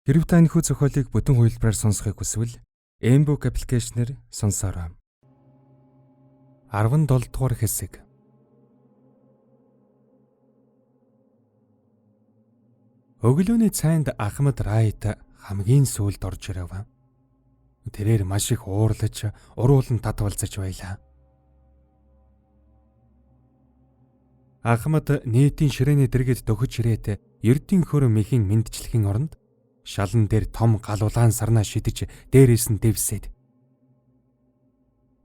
Хэрв та энэхүү зохиолыг бүтэн хувилбараар сонсохыг хүсвэл Mbook аппликейшнээр сонсоорой. 17 дугаар хэсэг. Өглөөний цайнд Ахмад Райт хамгийн сүүлд орж ирэв. Тэрээр маш их уурлаж, уруулан татвалзаж байлаа. Ахмад нийтийн ширээний дэргэд дөхөж ирээд ердийн хөр мэхийн мэндчлэхийн оронд шалан дээр том гал улаан сарнаа шидэж дээрээс нь дэвсээд.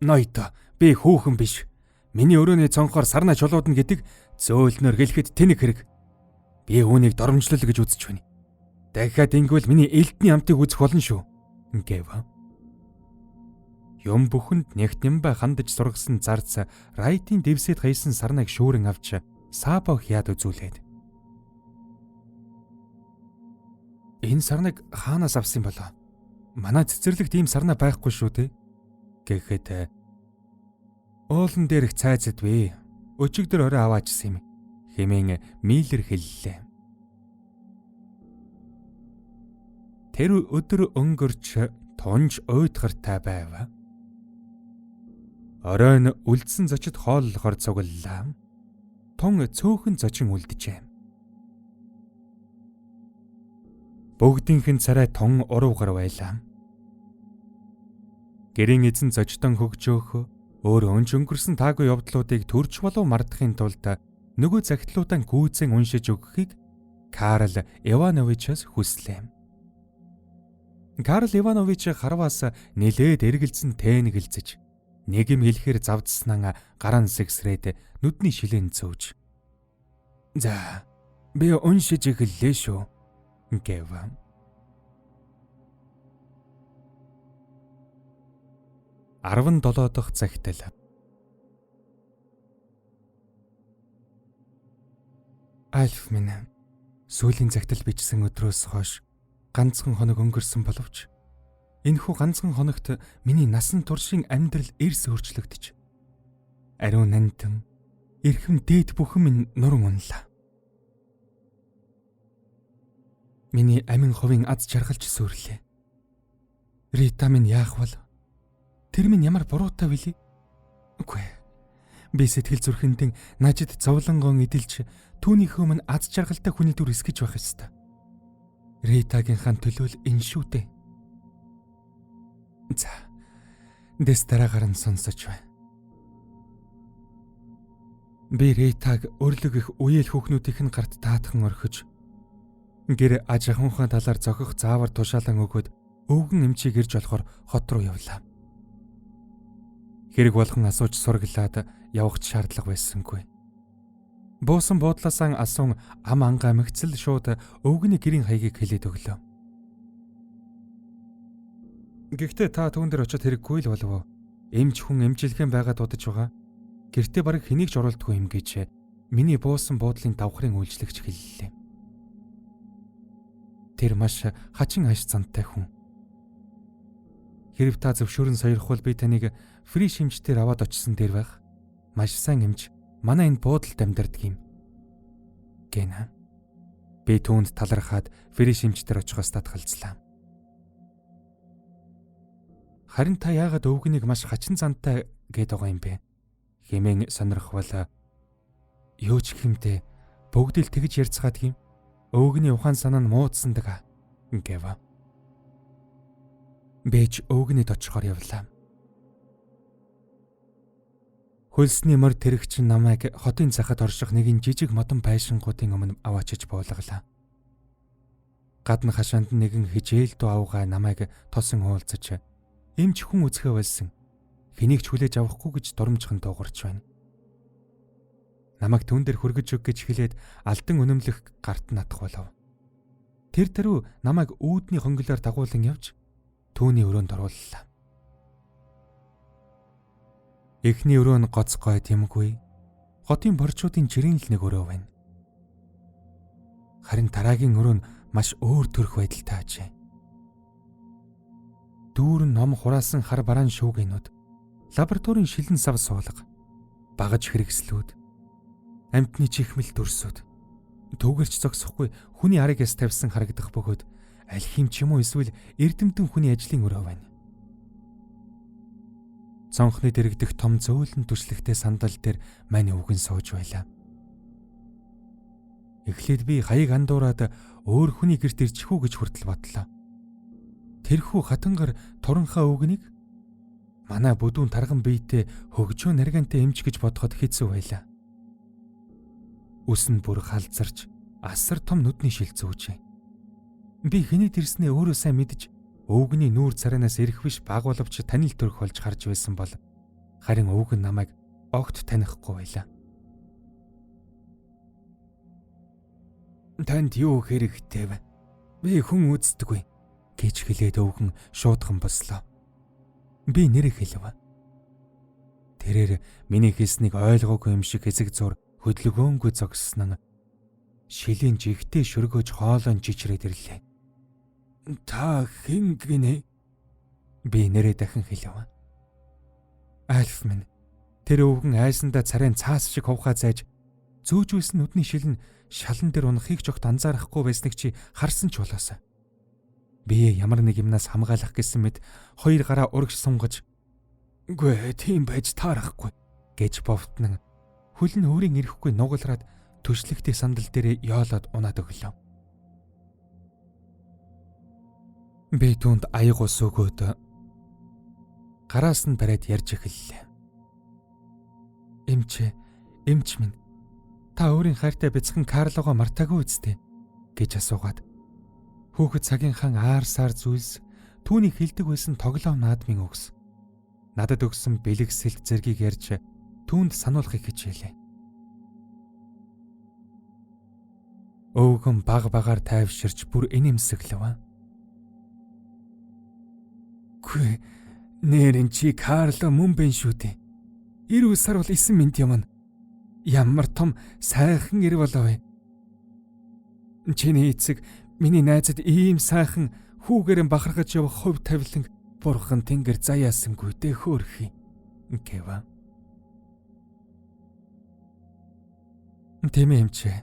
"Ноёд, би хүүхэн биш. Миний өрөөний цонхоор сарнаа чулуудна гэдэг зөөлнөр хэлэхэд тэнэг хэрэг. Би үүнийг доромжлол гэж үзэж байна. Дахиад ингэвэл миний элдний амтыг үзэх болно шүү" гэв. Юм бүхэнд нягт нямбай хандаж сургасан зарц Райтын дэвсэд хаясан сарнайг шүүрэн авч Сабо хяад үзүүлээд. "Энэ сарнайг хаанаас авсан болоо? Манай цэцэрлэгт ийм сарнай байхгүй шүү дээ" гэхэд, "Уулан дээрх цайзад вэ. Өчигдөр орой аваачсан юм" хэмээн Миллер хэллээ. Тэр өдөр өнгөрч тунж уйдгартай байв. Оройн үлдсэн зочид хооллохоор цуглалаа. Тун цөөхөн зочин үлджээ. Бүгдийнх нь царай тун уруугар байлаа. Гэрийн эзэн зочдон хөгжөөх өөр өнж өнгөрсөн таагүй явдлуудыг төрж болов мартахын тулд нөгөө захидлуудаа гүйцэн уншиж өгөхийг Карл Ивановичоос хүслээ. Карл Иванович харваас нилээд эргэлзэн тэнэгэлзэж нэг юм хэлэхээр завдснаа гаран сэгсрээд нүдний шилэн цөвж. "За, би уншиж эхэллээ шүү" гэв. 17 дахь захидал. Альф минь, сүүлийн захидал бичсэн өдрөөс хойш ганцхан хоног өнгөрсөн боловч энэхүү ганцхан хоногт миний насан туршийн амьдрал эрс өөрчлөгдөж, ариун нантан эрхэм дээд бүхэн минь нуран унлаа. Миний амин хувийн аз жаргалж сүрлээ. Рита минь яах вэ? Тэр минь ямар буруутай вүлээ? Үгүй ээ. Би сэтгэл зүрхэндээ нажид зовлонгон эдэлж түүнийхөө өмнө аз жаргалтай хүний дүр эсгэж байх ёстой. Ритагийнхаа төлөө л энэ шүү дээ. За. Дэс дараагаар нь сонсож бай. Би Ритаг өрлөг их үеэл хүүхнүүдийнх нь гарт таатхан орхиж гэр аж ахуйнхаа талаар зохих заавар тушаалан өгөөд өвгөн эмчийг ирж болохоор хот руу явлаа. Хэрэг болгон асууж сургалаад явах шаардлага байсангүй. Буусан буудлаасаа асуун ам ангаа мэгцэл шууд өвгөний гэрийн хаягийг хэлээд өглөө. Гэхдээ та түүн дээр очиод хэрэггүй л болов уу? Эмч хүн эмчилгээн байгаад удаж байгаа. Гэртээ бараг хэнийг ч оруулдаггүй юм гэж миний буусан буудлын давхрын үйлчлэгч хэллээ. Тэр маш хачин аш зантай хүн. Хэрв та зөвшөөрөн сойрох бол би таныг фри шимжтэр аваад очисон дээр байх. Маш сайн эмч манай энэ буудалд амьдардаг юм гэнэ. Би түүнд талархаад фри шимжтэр очихоос татгалзлаа. Харин та яагаад өвгөнийг маш хачин зантай гээд байгаа юм бэ? Хэмээн сонирхвол юу ч хэмтэй бүгд л тэгж ярьцгаадаг юм. Өвгөний ухаан санаа нь муудсандаг гэв. Бэж өвгөний очихоор явлаа. Хөлсний морь тэрэгч намайг хотын захад орших нэгэн жижиг модон байшингуудын өмнө аваачиж буулгалаа. Гадна хашаанд нэгэн хижээл дуу авгаа намайг тосон уулзаж эмч хүн үзэхэ болсон. Хэнийг ч хүлээж авахгүй гэж дурамжхан дуугарч байна. Намайг түн дээр хөргөж өг гэж хэлээд алдан үнэмлэх гарт натах болов. Тэр тэрүү намайг үүдний хонголоор дагуулan явж түүний өрөөнд орууллаа. Эхний өрөө нь гоц гойд юмгүй. Хотын борчуудын жирийн л нэг өрөө байна. Харин дараагийн өрөө нь маш өөр төрх байдалтай ажээ. Дүүрэн ном хураасан хар бараан шүүгэнүүд, лабораторийн шилэн сав суулга, багаж хэрэгслүүд, амьтны чихмэл дүрсүүд, түүгэрч зогсохгүй хүний арыг яс тавьсан харагдах бөгөөд Алхим ч юм уу эсвэл эрдэмтэн хүний ажлын өрөө байна. Цонхны дэрэгдэх том зөөлөн түшлэгтэй сандал дээр мань өвгөн сууж байлаа. Эхлээд би хаяг андуураад өөр хүний гэрт ирчих үү гэж хүртэл бодлоо. Тэрхүү хатангар туранхаа өвгөнийг манай бүдүүн тарган биетэй хөгжөө наргантай эмч гэж бодоход хэцүү байлаа. Үс нь бүр халзарч асар том нүдний шил зүүжээ. Би хэний тэрснээ өөрөө сайн мэдж өвгөний нүүр царайнаас ирэх биш баг боловч танил төрх болж харж байсан бол харин өвгөн намайг огт танихгүй байлаа. Танд юу хэрэгтэй вэ? Би хүн үздэггүй гэж хэлээд өвгөн шуудхан бослоо. Би нэрээ хэлв. Тэрээр миний хэлснийг ойлгоогүй юм шиг хэсэг зур хөдөлгөөнгүй зогссон нь шилийн жигтэй шөргөөж хоолойн жичрээд ирлээ. Та хэн гинэ? Би нэрээ дахин хэлв. Альф минь тэр өвгөн айсандаа царайн цаас шиг хувхаа зайж зөөжүүлсэн нүдний шил нь шалан дээр унахыг ч огт анзаарахгүй байсныг чи харсан ч болоосай. Би ямар нэг юмнаас хамгаалах гэсэн мэт хоёр гараа урагш сунгаж "Үгүй тийм байж таарахгүй" гэж бовтнан хөл нь өөрийн ирэхгүй нугалраад төшлөгтэй сандал дээрээ ёолоод унаад өглөө. Би түүнд аяг ус өгөөд гараас нь бариад ярьж эхэллээ. Эмч, эмч минь, та өөрийн хайртай бяцхан Карлогоо мартаагүй үсттэй гэж асуугаад хүүхэд цагийн хан аар сар зүйлс түүний хэлдэг байсан тоглоом наадмын үгс надад өгсөн бэлэгсэлт зэргийг ярьж түүнд сануулахыг хичээлээ. Өвгөн баг багаар тайвширч бүр инээмсэглэв. Гүй нэрэн чи Карло мөн бэн шүү дээ. Ирүүл сар бол 9 минут явна. Ямар том сайхан ир болов вэ? Чиний эцэг миний найзад ийм сайхан хүүгээрэн бахархаж явах хувь тавилан бурхан тэнгэр заяасангүй дээ хөөрхий гэв. Тийм ээ эмчээ.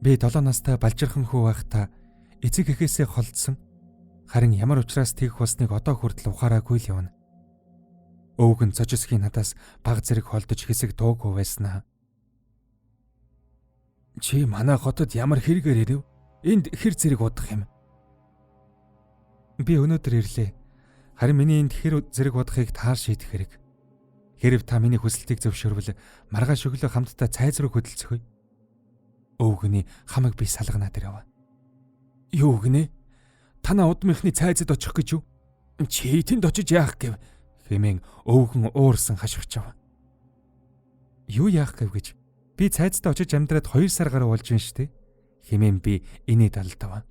Би 7 настай балжирхан хүү байхдаа эцэг эхээсээ холдсон. Харин ямар учраас тэгэх болсныг одоо хүртэл ухаараагүй л явна. Өвгөн цожисхийн надаас баг зэрэг холдож хэсэг дуугүй байснаа. Чи манай хотод ямар хэрэгээр ирэв? Энд хэр зэрэг удах юм? Би өнөөдөр ирлээ. Харин миний энд хэр зэрэг удахыг таар шийдэх хэрэг. Хэрв та миний хүсэлтийг зөвшөөрвөл маргааш өглөө хамтдаа цайз руу хөдөлцгөөе. Өвгөний хамаг би салганаад ирэв. Юу гинэ? Танаа удмынхны цайзад очих гэж юу? Чи тэнд очиж яах гэв? Хэмээн өвгөн уурсан хашгичав. Юу яах гэв гэж? Би цайздаа очиж амьдраад 2 сар гаруй болж байна штэ. Хэмээн би инээд алдав.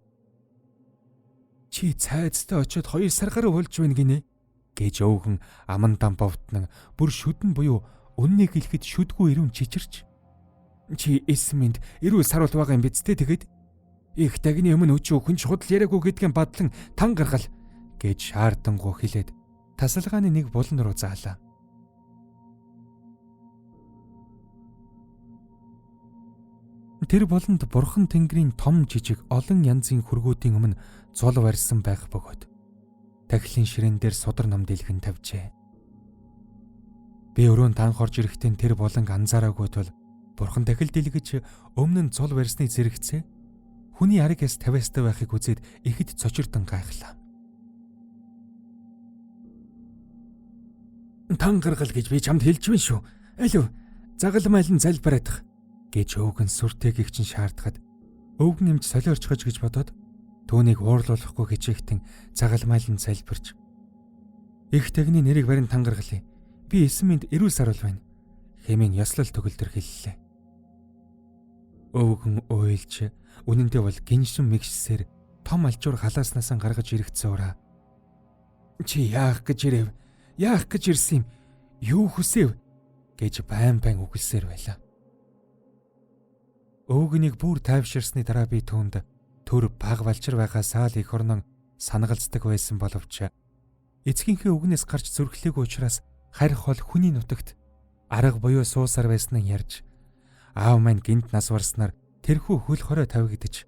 Чи цайздаа очиод 2 сар гаруй болж байна гинэ? Гэж өвгөн амандан бовтнан бүр шүдэн буюу үннийг хэлэхэд шүдгүй ирүүн чичирч. Чи эсмэнд эрүүл саруул байгаа юм биз дээ тэгэд? Их тагны өмнө өчөө хүн ч худал яриаггүй гэдгийг бадлан тан гаргал гэж шаардангуу хэлээд тасалгааны нэг булан руу заалаа. Тэр буланд бурхан тэнгэрийн том жижиг олон янзын хөргүүдийн өмнө зул барьсан байх бөгөөд тахилын ширээн дээр судар ном дэлгэн тавьжээ. Би өрөөнд танх орж ирэхдээ тэр буланг анзаараагүй тул бурхан тахил дэлгэж өмнө нь зул барьсны зэрэгцээ хүний ариг яс тавиастай байхыг үзээд ихэд цочирдон гайхлаа. Тан гаргал гэж би чамд хэлж байна шүү. Алив загалмайлан залбираадах гэж өвгөн сүртэй гихчин шаардахад өвгөн эмч солиорчхож гэж бодоод түүнийг уурлуулахгүй хичээхтэн загалмайлан залбирч их тагны нэрийг барин тан гаргалаа. Би эсэн минь эрүүл саруул байна хэмээн ёслол төгөлдөр хэллээ. Өвгөн уйлж үнэндээ бол гиншин мэгшсээр том алжуур халааснаас гаргаж ирэх зуураа. Чи яах гэж ирэв? Яах гэж ирсэн юм? Юу хүсэв? Гэж байн байн үгэлсээр байлаа. Өвгөнийг бүр тайвширсны дараа би түүнд төр баг балчир байгаасаа л эх орнон санагалздаг байсан боловч эцгийнхээ үгнээс гарч зүрхлээгүй учраас харь хол хүний нутагт арга буюу суусаар байсан нь ярьж аав маань гинт нас барснаар тэрхүү хөл хорой тавигдаж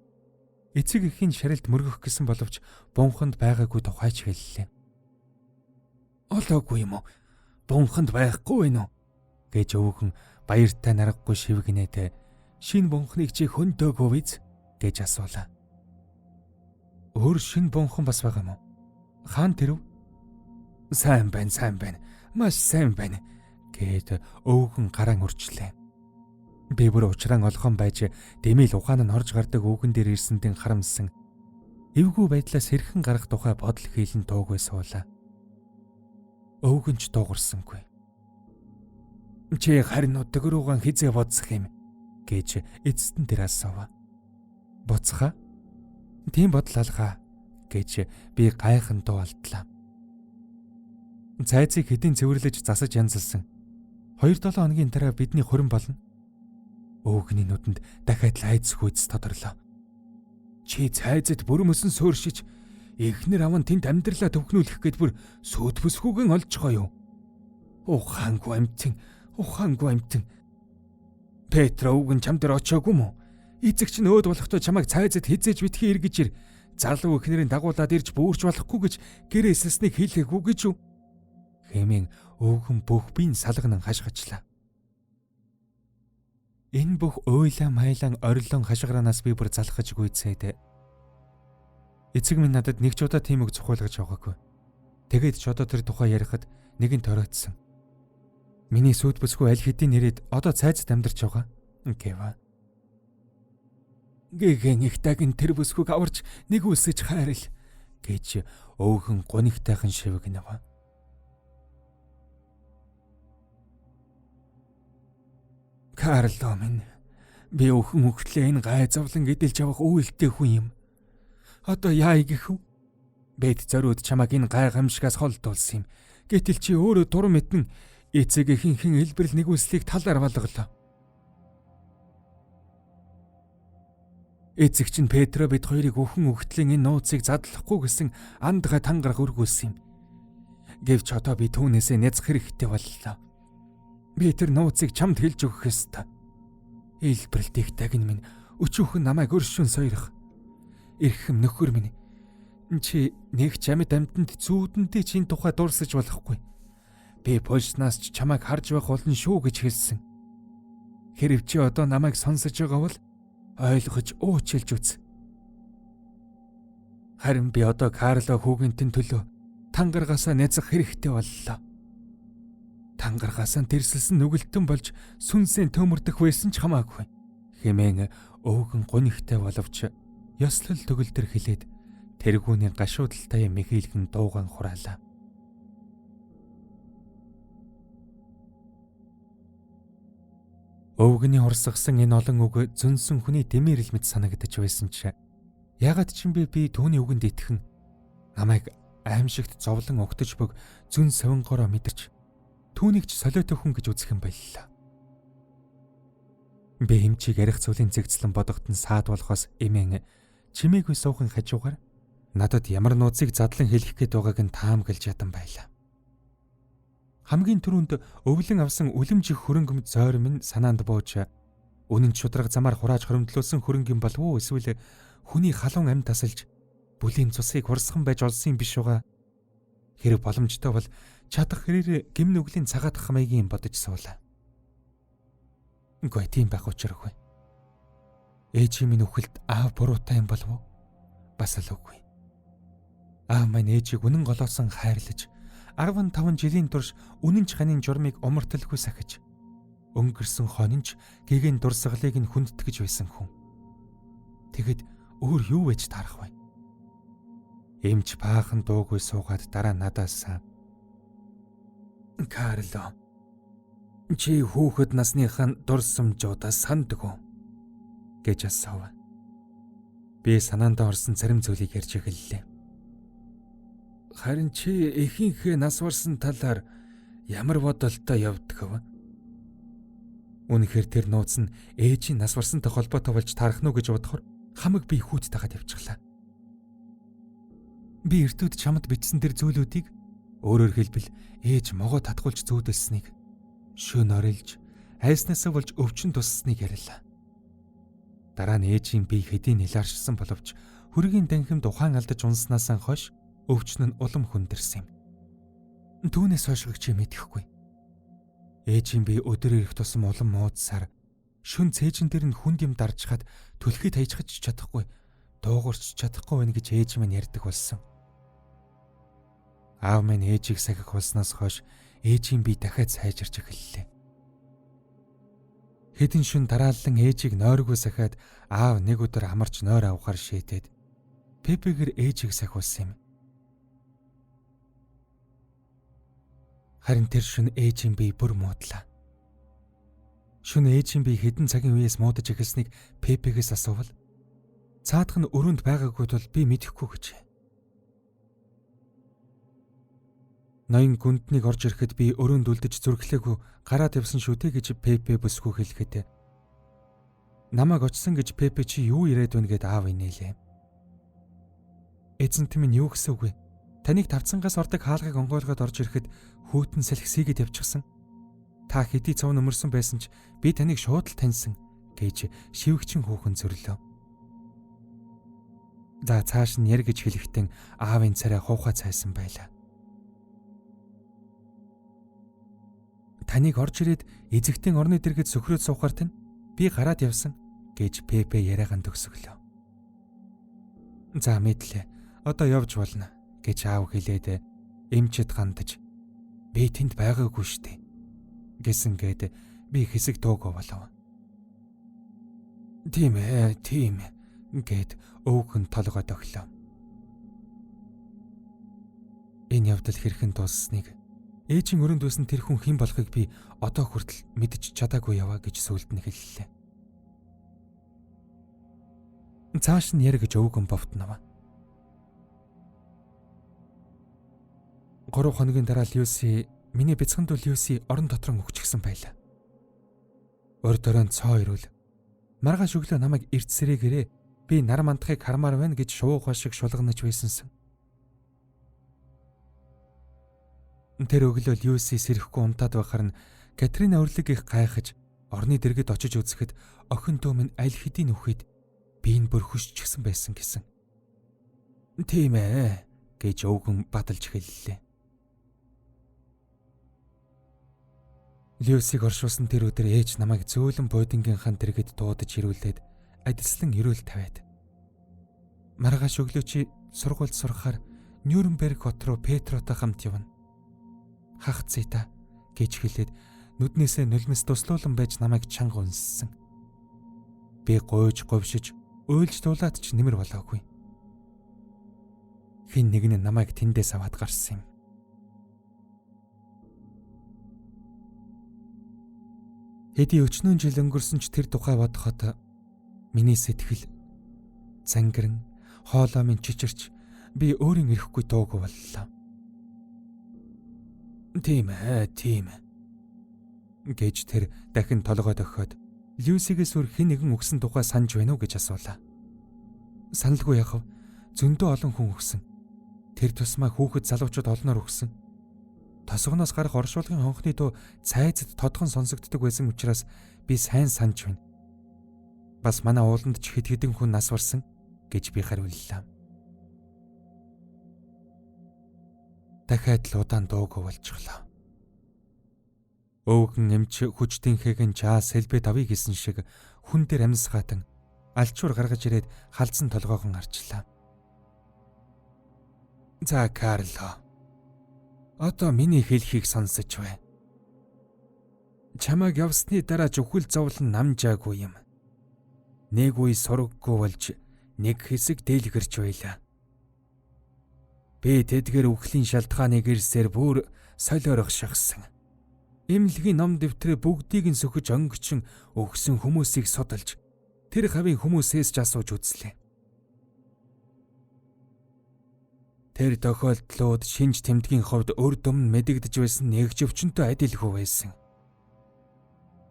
Эцэг эхийн шарилд мөргөх гэсэн боловч бунханд байгаагүй тухайч хэллээ. Олоогүй юм уу? Бунханд байхгүй вэ нү? Гэж өвгөн баяртай наргагүй шивгэнээд шинэ бунхныг чи хөндөөгүй биз гэж асуулаа. Өөр шинэ бунхан бас байгаа юм уу? Хаан тэрв? Сайн байна, сайн байна. Маш сайн байна гэд өвгөн гарaan өрчлээ. Би бүр учраан олгон байж дэмэл ухаан нь орж гардаг өвгөн дээр ирсэндэн харамсан. Эвгүй байдлаас хэрхэн гарах тухай бодол хийлэн дуугүй суулаа. Өвгөн ч дуугарсангүй. Чи харин удаг руугаан хизээ бодсох юм гэж эцэст нь тэр асуув. Буцхаа? Тийм бодол алгаа гэж би гайхан дуу алдлаа. Цайзыг хэдийн цэвэрлэж засаж янзалсан. 2-7 хоногийн дараа бидний хурим болно. Өвгөний нүдэнд дахиад л айдас хүйц тодорлоо. Чи цайзад бүрмөсөн сөөршиж эхнэр аван тэнд амьдралаа төвхнүүлэх гээд бүр сүйт бүсгүйгэн олж байгаа юу? Ухаангүй амтэн, ухаангүй амтэн. Петро өвгөн чам дээр очиагүй мүү? Эцэг чинь өөд болохтой чамайг цайзад хизээж битгий эргэж ир. Залуу эхнэрийн дагуулад ирж бүүрч болохгүй гэж гэрээ эсэлснийг хэлээгүй гэж юу? Хэмээн өвгөн бүх биеийн салганан хашгичлаа. Энэ бүх уйлан майлан орилон хашгираанаас би бүр залхаж гүйцээд. Эцэг минь надад нэг ч удаа тийм үг цухуйлгаж яваагүй. Тэгээд ч одоо тэр тухай ярихад нэгэн ториотсон. Миний сүд бүсгүй аль хэдийн нэрээд одоо цайзад амьдарч байгаа гэв. Гэгэн их дагин тэр бүсгүйг аварч нэг үсэж хайрл гэж өвгөн гунигтайхан шивгэнэв. Карло минь, би өхөн хөхтлээ энэ гай зовлон эдэлж явах үйлдэл хүн юм. Одоо яа гэх вэ? Бэд зориуд чамайг энэ гай гамшигаас холдуулсан юм. Гэтэл чи өөрөө дур мэдэн эцэг эхийнхэн элбэрл нэгүслийг талаар болголоо. Эцэг чинь Петро бид хоёрыг өхөн өгтлийн энэ нууцыг задлахгүй гэсэн андгай тангарах өргүүлсэн юм. Гэвч одоо би түүнээсээ няцах хэрэгтэй боллоо. Би тэр нууцыг чамд хэлж өгөх ёстой. Илбрэлт их тагин минь өчүүхэн намайг өршүүн сойрох. Эрхэм нөхөр минь, чи нэг ч амьд амьтанд зүүдэндээ чинь тухай дурсаж болохгүй. Би польснаас ч чамайг харж байх болно шүү гэж хэлсэн. Хэрв чи одоо намайг сонсож байгаа бол ойлгож уучилж үз. Харин би одоо Карло хүүгэнтэн төлөө тангаргаасаа няцах хэрэгтэй боллоо. Тангаргаасаа тэрсэлсэн нүгэлтэн болж сүнсээ төмөрдөх байсан ч хамаагүй. Хэмээн өвгөн гунигтай боловч ёслол төгөлдөр хэлээд тэргүүний гашуудалтай мэхийлгэн дууган хураалаа. Өвгөний хурсгасан энэ олон үг зөнсөн хүний дэмэрэл мэт санагдаж байсан ч ягаад ч юм бэ би түүний үгэнд итгэн намайг аимшигт зовлон огтож бүг зүн совингороо мэдэрч түүнийг ч солиотой хүн гэж үзэх юм боллоо. Би эмчийг ярих зүйлийн зэгцлэн бодогдсон саад болохоос эмээн чимээгүй суухан хажуугаар надад ямар нууцыг задлан хэлэх гээд байгааг нь таамаглаж ядан байлаа. Хамгийн түрүүнд өвлөн авсан үлэмж их хөрөнгөмд зойр минь санаанд бууж үнэн шудраг замаар хурааж хоримтлуулсан хөрөнгө юм болов уу эсвэл хүний халуун амь тасалж бүлийн цусыг хурсхан байж олсон юм биш угаа. Хэрэг боломжтой бол чадах хэрээр гим нүглийн цагаатах маягийн бодож суулаа. Үгүй тийм байх учиргүй. Ээжийн минь үхэлд аав буруутай юм болов уу? Бас л үгүй. Аав маань ээжийг үнэн голоосон хайрлаж 15 жилийн турш үнэн ч ханийн журмыг умарталгүй сахиж өнгөрсөн хонинч гэгэн дурсгалыг нь хүндэтгэж байсан хүн. Тэгэд өөр юу байж таарах вэ? Эмч баахан дуугүй суугаад дараа надаас Карло, чи хүүхэд насныхаа дурсамжуудаас санддаг уу гэж асуув. Би санаандаа орсон зарим зүйлийг ярьж эхэллээ. Харин чи эхийнхээ нас барсан талаар ямар бодолтой явдаг вэ? Үнэхээр тэр нууц нь ээжийн нас барсантай холбоотой болж таарах нь уу гэж бодохоор хамаг би хүүт тагаад явчихлаа. Би эртүүд чамд бичсэн тэр зүйлүүдийг өөрөөр хэлбэл ээж могоо татгуулж зүүдэлснийг шөн орилж айснаасаа болж өвчин туссныг ярьлаа. Дараа нь ээжийн бие хэдийн нэлааршсан боловч хөргийн танхимд ухаан алдаж унснаасаа хойш өвчин нь улам хүндэрсэн юм. Түүнээс хойшгийг чи мэдэхгүй. Ээжийн бие өдөр ирэх тусам улам муудсаар шүн цээжин дээр нь хүнд юм даржхад түлхий таяжхаж чадахгүй, дуугарч чадахгүй байна гэж ээж минь ярьдаг болсон. Аав минь ээжийг сахих болсноос хойш ээжийн бие дахиад сайжирч эхэллээ. Хэдэн шүн дараалан ээжийг нойргүй сахиад аав нэг өдөр амарч нойр авахар шийдээд Пепегэр ээжийг сахиулсан юм. Харин тэр шүн ээжийн бие бүр муудлаа. Шүн ээжийн бие хэдэн цагийн үеэс муудаж эхэлснийг Пепегээс асуувал цаадах нь өрөөнд байгаагүй тул би мэдэхгүй гэжээ. Ноён гүнднийг орж ирэхэд би өрөөнд үлдэж зүрхлээгүй гараад явсан шүү дээ гэж Пепе бүсгүй хэлэхэд намайг очсон гэж Пепе чи юу яриад байна гэд аав инээлээ. Эзэнт минь юу гэсэн үг вэ? Таныг тавцангаас ордог хаалгыг онгойлгоод орж ирэхэд хүүтэн салхи сийгээд явчихсан. Та хэдий цов нөмөрсөн байсан ч би таныг шууд л таньсан гэж шивгчин хүүхэн зөрлөө. За цааш нь яр гэж хэлэхдээ аавын царай хуухай цайсан байлаа. Таныг орж ирээд эзэгтэн орны дэргэд сөхрөөд суухаар тань би гараад явсан гэж Пепе яриагаан төгсөглөө. За мэдлээ. Одоо явж болно гэж аав хэлээд эмчэд гандаж би тэнд байгаагүй штэ гэсэн гээд би хэсэг дуугүй болов. Тийм тийм гэд өвгөн толгой дохлоо. Энэ явдал хэрхэн дууссаныг ээжийн өрөөнд байсан тэр хүн хэн болохыг би одоо хүртэл мэдэж чадаагүй яваа гэж сүлд нь хэллээ. Цааш нь яар гэж өвгөн бовтнов. 3 хоногийн дараа Люси миний бяцхан дүү Люси орон дотор өгчихсэн байлаа. Урд оройн цоо ирүүл. Маргааш өглөө намайг эрт сэрэгээрээ би нар мандахыг хармаар байна гэж шувуугаа шиг шулганаж байсансан. Тэр өглөө Люси сэрэхгүй унтаад байхаар нь Катрина өрлөг их гайхаж орны дэргэд очиж үзэхэд охин дүү минь аль хэдийн үхэд би энэ бүр хөшчихсэн байсан гэсэн. Тийм гэж өвгөн баталж хэллээ. Люсиг оршуулсан тэр өдөр ээж намайг зөөлөн буудангийн хан дэргэд дуудаж ирүүлээд адислан эрүүл тавиад. Маргааш өглөө чи сургуульд сурахаар Нюрнберг хот руу Петротой хамт явна. Хагцъя та гэж хэлээд нүднээсээ нулимс туслуулан байж намайг чанга үнссэн. Би гуйж говшиж уйлж дуулаад ч нэмэр болоогүй. Хин нэг нь намайг тэндээс аваад гарсан юм. Хэдий өчнөн жил өнгөрсөн ч тэр тухай бодоход миний сэтгэл зангирэн хоолой минь чичирч би өөрийн ирэхгүй дуугүй боллоо. Тийм тийм гэж тэр дахин толгой дохиод Люсигээс өөр хэн нэгэн өгсөн тухай санаж байна уу гэж асуулаа. Саналгүй яхав, зөндөө олон хүн өгсөн. Тэр тусмаа хүүхэд залуучууд олноор өгсөн. Тосгоноос гарах оршуулгын хонхны дуу цайзад тодхон сонсогддог байсан учраас би сайн санаж байна. Бас манай ууланд ч хэд хэдэн хүн нас барсан гэж би хариуллаа. Дахиад л удаан дуугүй болчихлоо. Өвгөн эмч хүчтэнхээг нь чаа сэлбэд авъя гэсэн шиг хүн дээр амьсгаатан алчуур гаргаж ирээд халдсан толгойгон арчлаа. За Карло. Одоо миний хэлхийг сонсож бай. Чамайг явсны дараа жүхэл зовлон намжаагүй юм. Нэг үе сураггүй болж нэг хэсэг дэлгэрч байлаа. Би тэдгээр үхлийн шалтгааныг ирсээр бүр солиорох шахсан. Эмнэлгийн ном дэвтрээ бүгдийг нь сөхөж өнгөчөн өгсөн хүмүүсийг судалж тэр хавийн хүмүүсээс ч асууж үзлээ. Тэр тохиолдлууд шинж тэмдгийн хувьд урд өмнө мэдэгдэж байсан нэг ч өвчнөд адилгүй байсан.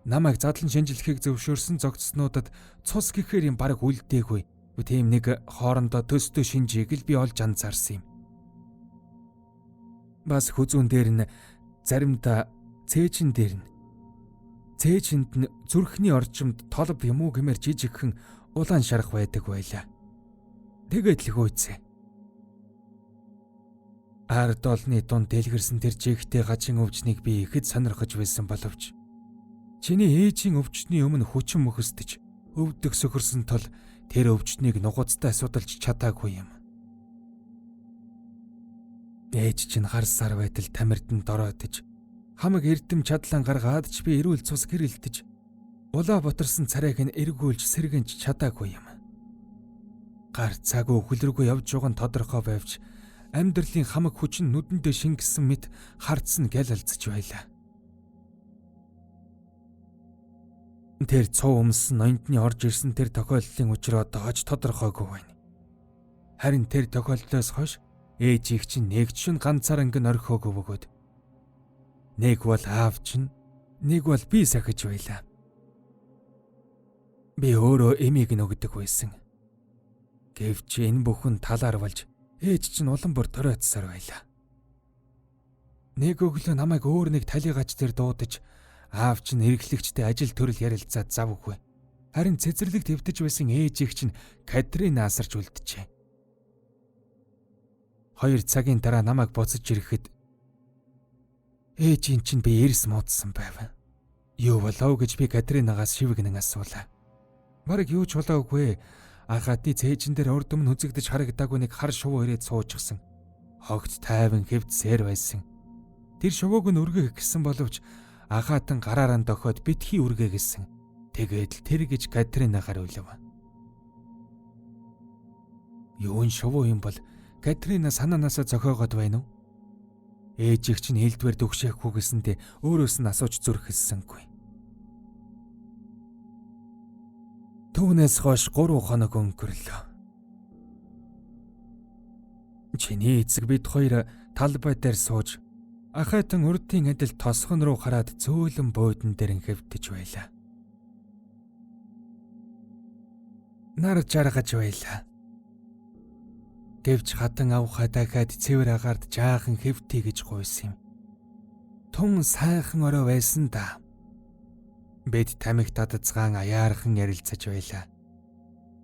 Намайг задлан шинжлэхийг зөвшөөрсөн зогцснуудад цус гэхээр юм бараг үлдээгүй. Тийм нэг хоорондоо төстэй шинжийг л би олж анзаарсан юм. Бас хүзүүн дээр нь заримдаа цээжин дээр нь цээжинд нь зүрхний орчимд толб юм уу гэмээр жижигхэн улаан шарах байдаг байлаа. Тэгээд л хөөцөө. Ард олны дунд дэлгэрсэн тэр жигтэй гажин өвчнийг би ихэд сонирхож байсан боловч чиний ээжийн өвчтний өмнө хүчин мөхөсдөж өвдөх сөхөрсөн тул тэр өвчтнийг нугацтай судалж чадаагүй юм. Ээж чинь хар сар байтал тамирдан дороотож хамаг эрдэм чадлан гаргаад ч би эрүүл цус гэрэлтэж улаа ботарсан царайг нь эргүүлж сэргэнч чадаагүй юм. Гар цагуу хөлрөгөө явж байгаа нь тодорхой байвч амьдралын хамаг хүч нь нүдэндээ шингэсэн мэт хардсан гялалзаж байлаа. Тэр цуу өмсөн ноёнтны орж ирсэн тэр тохиолдлын учир одоо ч тодорхойгүй байна. Харин тэр тохиолдлоос хойш ээжийг чинь нэг ч шин ганцаар ангин орхиогүй бөгөөд нэг бол аав чинь, нэг бол би сахиж байлаа. Би өөрөө эмийг нөгдөг байсан. Гэвч энэ бүхэн талаар болж ээж чинь улам бүр ториоцсоор байлаа. Нэг өглөө намайг өөр нэг талигач дээр дуудаж аав чинь эрхлэгчтэй ажил төрөл ярилцаад завгүй. Харин цэцэрлэгт хэвтэж байсан ээжийг чинь Катрин асарч үлджээ. 2 цагийн дараа намайг буцаж ирэхэд ээжийн чинь би эрс муудсан байв. Юу болов гэж би Катринагаас шивгэнэн асуулаа. Бараг юу ч болоогүй. Анхаадны цээжин дээр урд өмнө үзэгдэж харагдаагүй нэг хар шувуу ирээд суучихсан. Хогт тайван хэвдсээр байсан. Тэр шувууг нь өргөх гэсэн боловч ахаатан гараараа дохиод битгий үргээ гэсэн. Тэгээд л тэр гэж Катрина хариулав. Юун шувуу юм бол Катрина санаанаасаа зохиогоод байна уу? Ээжийг чинь хэлдвэр дүгшээхгүй гэсэндээ өөрөөс нь асууж зүрхэлсэнгүй. Түүнээс хойш 3 хоног өнгөрлөө. Чиний эцэг бид хоёр талбай дээр сууж ахайтан урдын адил тосгон руу хараад зөөлөн буудан дээр хэвтэж байлаа. Нар жаргаж байлаа. Гэвч хатан авхаа дахиад цэвэр агаарт жаахан хэвтий гэж гуйсан юм. Тун сайхан орой байсан да. Бид тамхи татцгаан аяархан ярилцаж байлаа.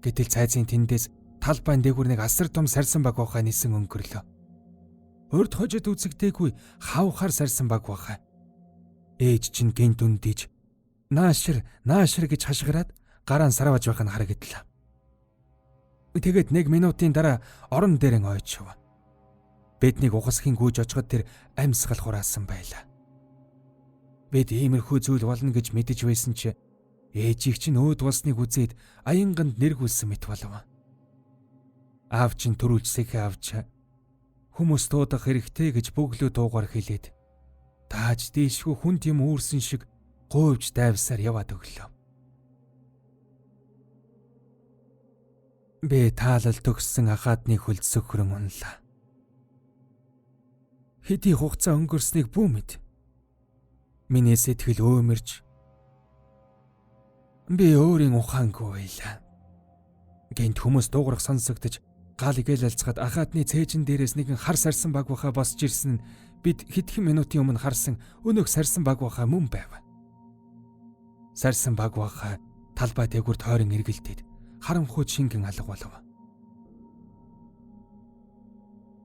Гэтэл цайзын тэндээс талбайн дээгүүр нэг асар том сарсан баг байхаа нисэн өнгөрлөө. Урд хожид үзэгдээгүй хавхар сарсан баг байхаа. Ээж чинь гинт үндиж наашир наашир гэж хашгираад гараан сарваж байх нь харагдлаа. Тэгээд 1 минутын дараа орон дээрэн ойчив. Биднийг ухасхийн гүйж очиход тэр амьсгал хураасан байлаа. Бид иймэрхүү зүйл болно гэж мэдэж байсан чи ээжийг чинь өөд болсныг үзээд аянганд нэргүүлсэн мэт болов. Аав чинь төрүүлж сэхэ авч хүмүүс дуудах хэрэгтэй гэж бөглөө дуугаар хэлээд тааж дээшгүй хүн тийм үүрсэн шиг гуйвж дайвсаар яваад өглөө. Би таалал төгссөн ахаадны хөлд сөхрөн унлаа. Хэдий хугацаа өнгөрснийг бүү мэд. Миний сэтгэл өөмөрж би өөрийн ухаангүй байлаа. Гэнт хүмүүс дуугарах сонсогдож гал гэлэлцгаад ахаадны цээжин дээрээс нэгэн хар сарсан баг баха босч ирсэн нь бид хэдхэн минутын өмнө харсан өнөөх сарсан баг баха мөн байв. Сарсан баг баха талбай дээгүүр тойрон эргэлдээд харамхуй шингэн алга болов.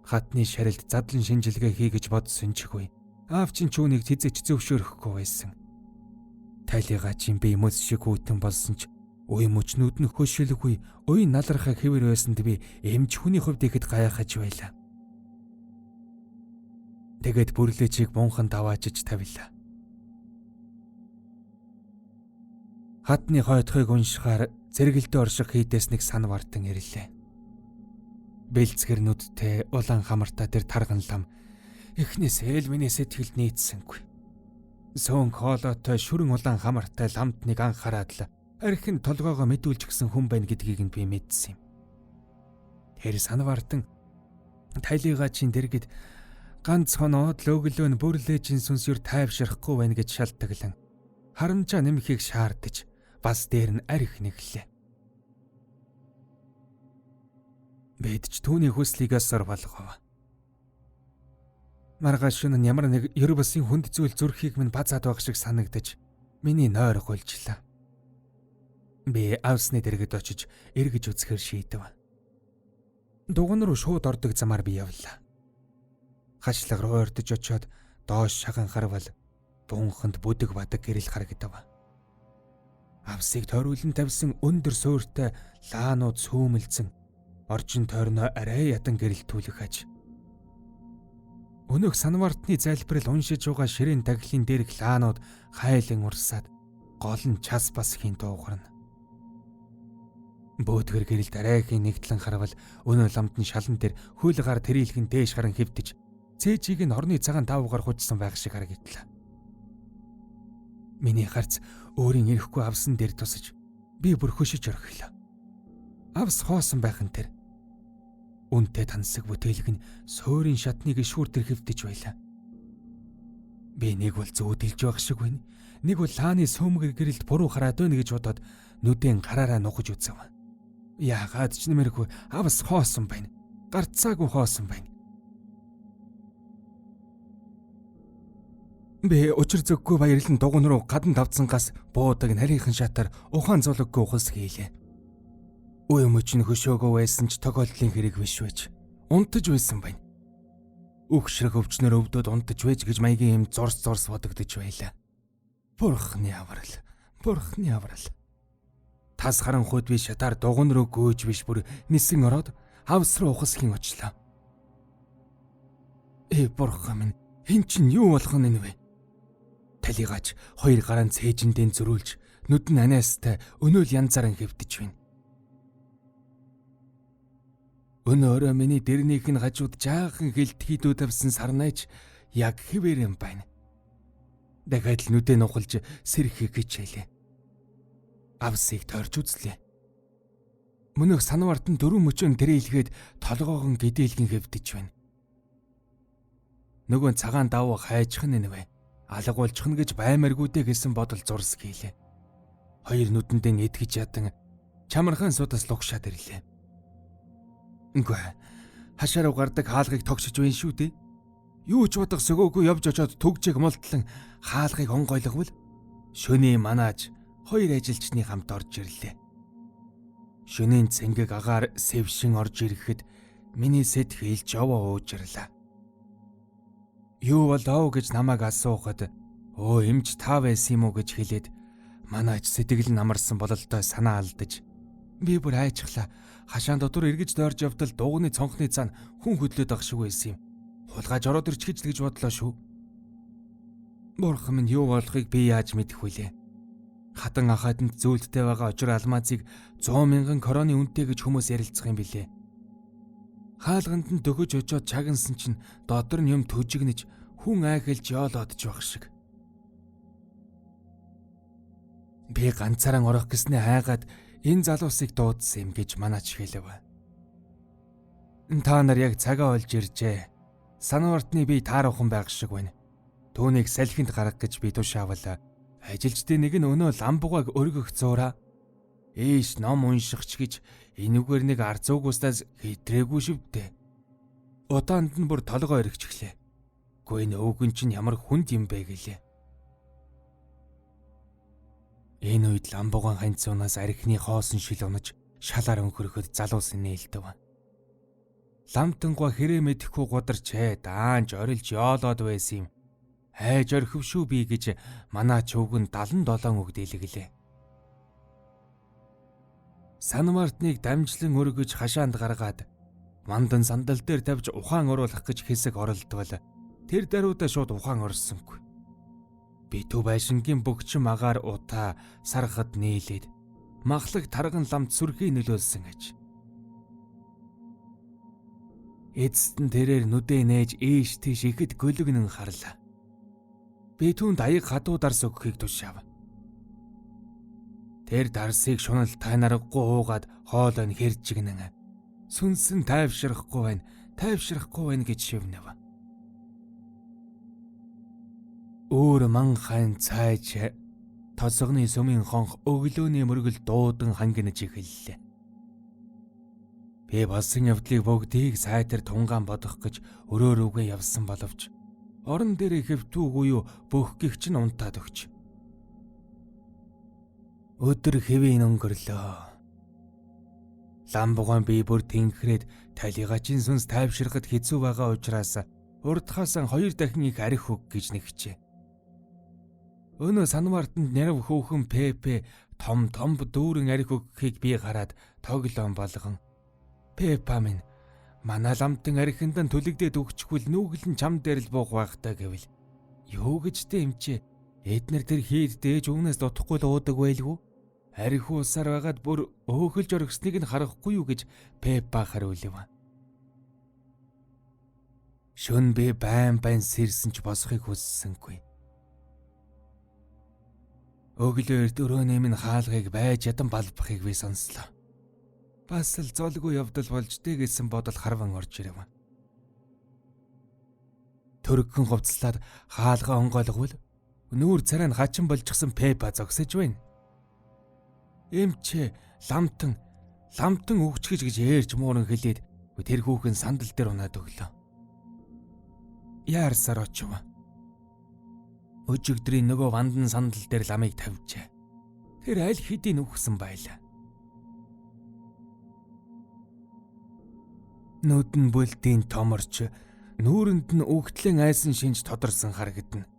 Хатны шарилд задлан шинжилгээ хий гэж бодсон ч үгүй. Аав чинь чүүнийг тэзэж зөвшөөрөхгүй байсан. Тайлыгаа чинь би мөс шиг хүйтэн болсон ч уй мөчнүүд нь хөшөлгүй, уян налархаа хэвэр байсанд би эмч хүний хувьд ихэд гайхаж байлаа. Тэгээд бүрлээчийг мунхан даваачиж тавилаа. Хатны хойтхыг уншихаар зэрэгэлдээ орших хийдээс нэг сан вартан ирлээ. Бэлцгэр нүдтэй улаан хамартай тэр тарган лам эхнээс ээл миний сэтгэлд нийцсэнгүй. Сөөнг хоолойтой шүрэн улаан хамартай ламтныг анхаарад л архин толгоогоо мэдүүлж гисэн хүн байна гэдгийг нь би мэдсэн юм. Тэр санвартан тайлыгаа чин дэргэд ганц хоноод лөглөө нь бүрлээжин сүнс юр тайвширхгүй байна гэж шалтгаглан харамжаа нэмхийг шаардаж бас дээр нь арх нэглээ. Бид ч түүний хүслийг ёсоор болгов. Маргааш шөнө нь ямар нэг ер бусын хүнд зүйл зүрхийг минь базаад байх шиг санагдаж миний нойр голжлаа. Би авсны дэргэд очиж эргэж үзэхээр шийдэв. Дуган руу шууд ордог замаар би явлаа. Хашлаг руу ойртож очиод доош шаган харвал бунханд бүдэг бадаг гэрэл харагдав. Авсыг тойруулан тавьсан өндөр суурьтай лаанууд сүүмэлзэн орчин тойрноо арай ядан гэрэл түлэх аж. Өнөөх санвартны залбирал уншиж байгаа ширээн таглын дээрх лаанууд хайлан урсаад гол нь час бас хийн дуугарна. Бөөдгөр гэрэлд арайхийн нэгтлэн харвал өнөө ламд нь шалан дээр хөл гар тэрэлгэн дээш харан хэвдэж цээжийг нь орны цагаан тавгаар хужсан байх шиг харагдлаа. Миний харц өөрийн ирэхгүй авсан дээр тусаж би бүр хөшиж орхилоо. Авс хоосон байх нь тэр. Үнтэй тансаг бүтээлэг нь суурийн шатны гишүүр төр хэвдэж байлаа. Би нэг бол зүүдэлж байх шиг байна. Нэг бол лааны сөөмгөр гэрэлд буруу хараад байна гэж бодоод нүдэн гараараа нухаж үзэв. Яагаад ч нэмэргүй авс хоосон байна. Гарцаагүй хоосон байна. Би учир зөггүй баярлан дугуйн руу гадна тавцсангаас буудаг нарийнхан шатаар ухаан зулггүй ухас хийлээ. Үе мөч нь хөшөөгөө байсан ч тохиолдлын хэрэг биш байж унтаж байсан байна. Үхшрэх өвчнөр өвдөд унтаж байж гэж маягийн юм зурс зурс бодогдож байлаа. Бурхны аврал, бурхны аврал. Тас харанхуйд би шатаар дугуйн руу гүйж биш бүр нисэн ороод хавс руу ухасхийн очлоо. Э бурхан минь, эн чинь юу болох нь вэ? Талигаач хоёр гараан цээжиндээ зөрүүлж нүд нь аниастай өнөөл янзааран хэвдэж байна. Өнөө өрөө миний дэрнийх нь хажууд жаахан хилтгийдүү тавьсан сарнайч яг хэвээр юм байна. Дахиад л нүдээ нухалж сэрхийг хичээлээ. Авсыг тойрч үзлээ. Мөнөх санварт нь дөрвөн мөчөн тэрэлгээд толгоогон гэдээлгэн хэвдэж байна. Нөгөө цагаан давуу хайчих нь нэ. Алгуулчих нь гэж баймаргүйдэ гэсэн бодол зурс гэлээ. Хоёр нүдэндээ итгэж ядан чамархан судас лугшаад ирлээ. Үгүй хашаа руу гардаг хаалгыг тогшиж байна шүү дээ. Юу ч бодох сөгөөгүй явж очоод түгжээг мултлан хаалгыг онгойлгвол шөнийн манааж хоёр ажилчны хамт орж ирлээ. Шөнийн цэнгэг агаар сэвшин орж ирэхэд миний сэтгэл жовоо уужирлаа. Юу болов гэж намайг асуухад өө эмч та байсан юм уу гэж хэлээд манайч сэтгэл нь амарсан бололтой санаа алдаж би бүр айчглаа. Хашаан дотор эргэж дойрж явдал дуугны цонхны цаана хүн хөдлөөд ах шиг байсан юм. Хулгайж ороод ирчих гэж бодлоо шүү. Бурхан минь юу болохыг би яаж мэдэх вүлээ? Хатан ахаатанд зүйлдтэй байгаа очир алмазыг 100 мянган короны үнэтэй гэж хүмүүс ярилцах юм билээ. Хаалганд нь дөхөж очоод чагнасан чинь дотор нь юм төжигнэж хүн айхэлж ёолоодж байх шиг. Би ганцаараа орох гэснээ хайгаад энэ залуусыг дуудсан юм гэж манаач хэлэв. Та нар яг цагаа олж иржээ. Санвартны би тааруухан байх шиг байна. Түүнийг салхинд гаргах гэж би тушаавал ажилчдын нэг нь өнөө ламбугаг өргөх зуураа ээш ном уншихч гэж энүүгээр нэг арзуугуустаас хэтрээгүй шивдээ. Удаанд нь бүр толгой эргэжглээ. Гүй энэ өвгөн чинь ямар хүнд юм бэ гэлээ. Энэ үед ламбуган ханцуунаас архины хоосон шил унаж шалаар өнхөрөхөд залуус нээлдэв. Ламтангуа хэрэг мэдэхгүй гударч даанж орилж ёолоод байсан юм. Хайж орхив шүү би гэж манай чөвгөн 77 үг дийлгэлээ. Санвартныг дамжлан өргөж хашаанд гаргаад мандан сандал дээр тавьж ухаан оруулах гэж хэсэг оролдвол тэр даруйдаа шууд ухаан орсонгүй. Би төв байшингийн бөгчм агаар утаа сархад нийлээд махлаг тарган ламд сүрхий нөлөөлсөн аж. Эцэст нь тэрээр нүдээ нээж ийш тийш ихэд гөлөгнөн харлаа. Би түүнд аяг хадуу дарс өгөхийг тушаав. Тэр дарсыг шунал тайнаргагүй уугаад хоолой нь хэржигнэн. Сүнсэн тайвшрахгүй байна, тайвшрахгүй байна гэж шивнэв. Өөр ман хайн цайж тосгоны сүмийн хонх өглөөний мөргөл дуудан хангинаж эхэллээ. Би болсон явдлыг бүгдийг сайтар тунгаан бодох гэж өрөө рүүгээ явсан боловч орон дээр хэвтүүгүй юу бүх гихч нь унтаад өгч. Өдөр хэвийн өнгөрлөө. Ламбугаан би бүр тэнгэрээд талигачийн сүнс тайвширхад хэцүү байгаа учраас урдхаас нь 2 дахин их арх хөг гэж нэгчээ. Өнөө санвартанд нэрв хөөхөн Пепе том том дүүрэн арх өгөхийг би гараад тоглоом болгон. Пепа минь манай ламтан архинд нь түлэгдээд өгчихвэл нүүгэл нь чам дээр л буух байхтаа гэвэл юу гэж тэ эмчээ эднэр тэр хийд дээж өгнөөс дутахгүй л уудаг байлгүй. Арх уусаар байгаад бүр өөхөлж оргисныг нь харахгүй юу гэж Пепа хариулв. Шөн би байн байн сэрсэн ч босхийг хүссэнгүй. Өглөө эрт өрөөний минь хаалгыг байж ядан балбахыг би сонслоо. Бас л золгүй явдал болж дээ гэсэн бодол харван орж ирэв. Төрөгхөн хувцлаад хаалгаа онгойлгвол нүүр царай нь хачин болчихсон Пепа зогсож байна. Эмчээ ламтан ламтан өгчгэж гэж ээрж мууран хэлээд тэр хүүхэн сандал дээр унаад өглөө. Яарсаар очив. Өжигдрийн нөгөө вандан сандал дээр ламыг тавьжээ. Тэр аль хэдийн үхсэн байлаа. Нүд нь бүлтийн томорч нүүрэнд нь үхтлэн айсан шинж тодорсон харагдана.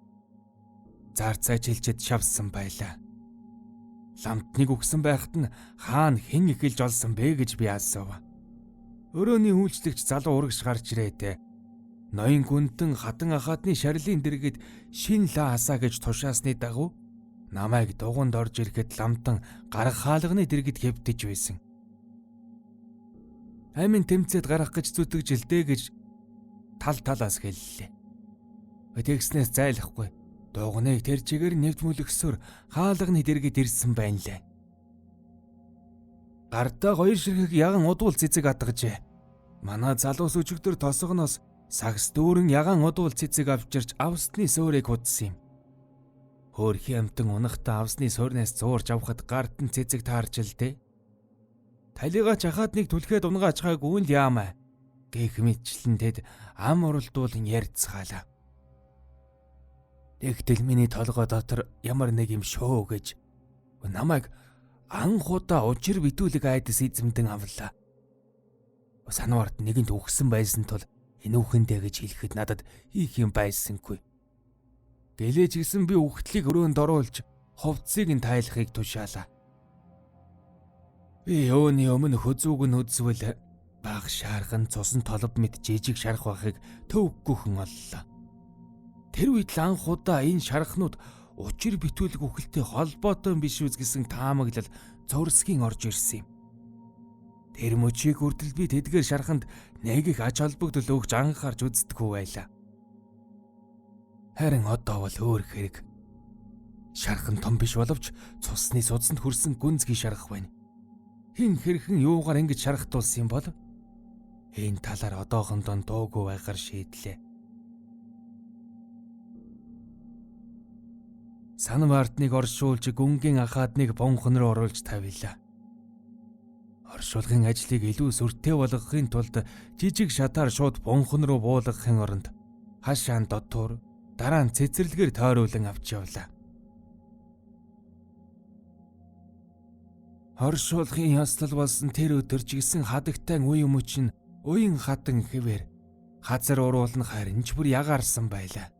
Зарцаа чилчэд шавсан байлаа. Ламтныг үхсэн байхад нь хаана хэн эхэлж олсон бэ гэж би асуув. Өрөөний үйлчлэгч залуу урагш гарч ирээд ноён гүнтэн хатан ахаатны шарлын дэргэд шин ла асаа гэж тушаасны дагуу намайг дугуйнд орж ирэхэд ламтан гарах хаалганы дэргэд хэвтэж байсан. Амин тэмцээд гарах гэж зүтгэж л дээ гэж тал талаас хэллээ. Тэгснээс зайлахгүй дугныг тэр чигээр нэвт мүлгсөөр хаалганы дэргэд ирсэн байна лээ. Гартаа 2 ширхэг яган удуул цэцэг адгажээ. Манай залуус өчигдөр тосгоноос сагс дүүрэн ягаан удуул цэцэг авчирч авсны суурийг худсан юм. Хөөрхий амтан унахтаа авсны суурнаас зуурч авахд гарт нь цэцэг таарч л дээ. Талигаа чахаад нэг түлхээд унгаачхаагүй л яамаа гэх мэтчлэн тэд ам уралдуулан ярьцгаалаа. Тэгтэл миний толгой дотор ямар нэг юм шөө гэж намайг анх удаа учир битүүлэг айдас эзэмдэн авлаа. Санварт нэгэнт үхсэн байсан тул энэ үхэндээ гэж хэлэхэд надад хийх юм байсангүй. Гэлээч гисэн би үхтлийг өрөөнд оруулж хувцсыг нь тайлахыг тушаалаа. Би өөний өмнө хөзүүг нь үзвэл баг шаархан цусан толб мэт жижиг шарх байхыг төвөггүйхэн оллоо. Тэр үед л анх удаа энэ шархнууд учир битүүлэг үхэлтэй холбоотой биш үз гэсэн таамаглал зурсгийн орж ирсэн юм. Тэр мөчийг хүртэл би тэдгээр шарханд нэг их ач холбогдол өгч анхаарч үздэггүй байлаа. Харин одоо бол өөр хэрэг. Шархан том биш боловч цусны судсанд хүрсэн гүнзгий шарх байна. Хэн хэрхэн юугаар ингэж шархтуулсан юм бол энэ талаар одоохондоо дуугүй байгаар шийдлээ. Санвартныг оршуулж гүнгийн ахаадныг бонхон руу оруулж тавилаа. Оршуулгын ажлыг илүү сүртэй болгохын тулд жижиг шатаар шууд бонхон руу буулгахын оронд хашаан дотор дараа нь цэцэрлэгээр тойруулан авч явлаа. Оршуулгын ёслол болсон тэр өдөр ч гэсэн хадагтай үе мөч нь уян хатан хэвээр хазар уруулна харин ч бүр ягаарсан байлаа.